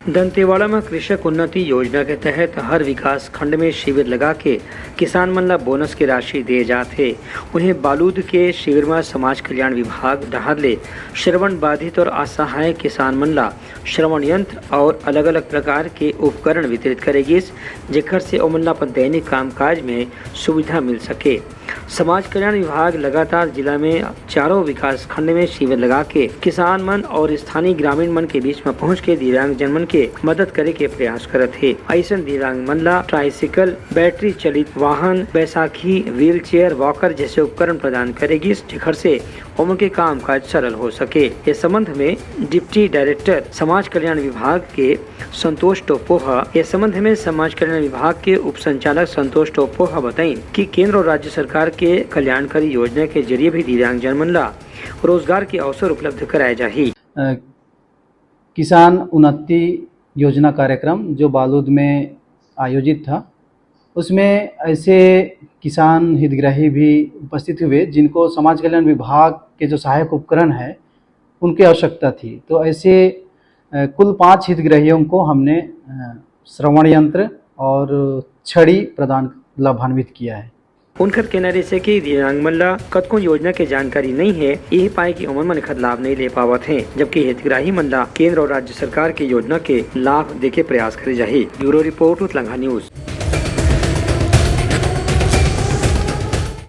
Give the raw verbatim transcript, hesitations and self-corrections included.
दंतेवाड़ा म कृषक उन्नति योजना के तहत हर विकास खंड में शिविर लगा के किसान मन ला बोनस के राशि दिए जात हे। उहें, बालूद के शिविर म समाज कल्याण विभाग डहार ले श्रवण बाधित और असहाय किसान मन ला श्रवण यंत्र और अलग-अलग प्रकार के उपकरण वितरित करे गिस, जेकर से ओमन ला अपन दैनिक कामकाज में सुविधा मिल सके। समाज कल्याण विभाग लगातार जिला में चारों विकास खंड में शिविर लगा के किसान मन और स्थानीय ग्रामीण मन के बीच में पहुंच के दिव्यांग जन मन के मदद करे के प्रयास करत हे। अइसन दिव्यांग मन ला ट्राइसिकल, बैटरी चलित वाहन, बैसाखी, व्हीलचेयर, वॉकर जैसे उपकरण प्रदान करे गिस, जेकर से ओमन के कामकाज सरल हो सके। ये संबंध में डिप्टी डायरेक्टर समाज कल्याण विभाग के संतोष टोप्पो ह, ये संबंध में समाज कल्याण विभाग के उप संचालक संतोष टोप्पो ह बताइन कि केंद्र और राज्य सरकार के कल्याणकारी योजना के जरिए भी दिव्यांगजन मन ला रोजगार के अवसर उपलब्ध कराए जाही। अ, किसान उन्नति योजना कार्यक्रम जो बालूद में आयोजित था, उसमें ऐसे किसान हितग्राही भी उपस्थित हुए जिनको समाज कल्याण विभाग के जो सहायक उपकरण है, उनकी आवश्यकता थी। तो ऐसे, अ, कुल पांच हितग्राहियों को हमने, अ, श्रवण यंत्र और छड़ी प्रदान, लाभान्वित किया है। उनकर कहना रहिसे कि दिव्यांग मन ला कतको योजना के जानकारी नहीं है, यही पाए कि ओमन मन एखर लाभ नहीं ले पावत हैं, जबकि हितग्राही मन ला केंद्र और राज्य सरकार के योजना के लाभ देके प्रयास करे जाही। Bureau report, Utlangha news.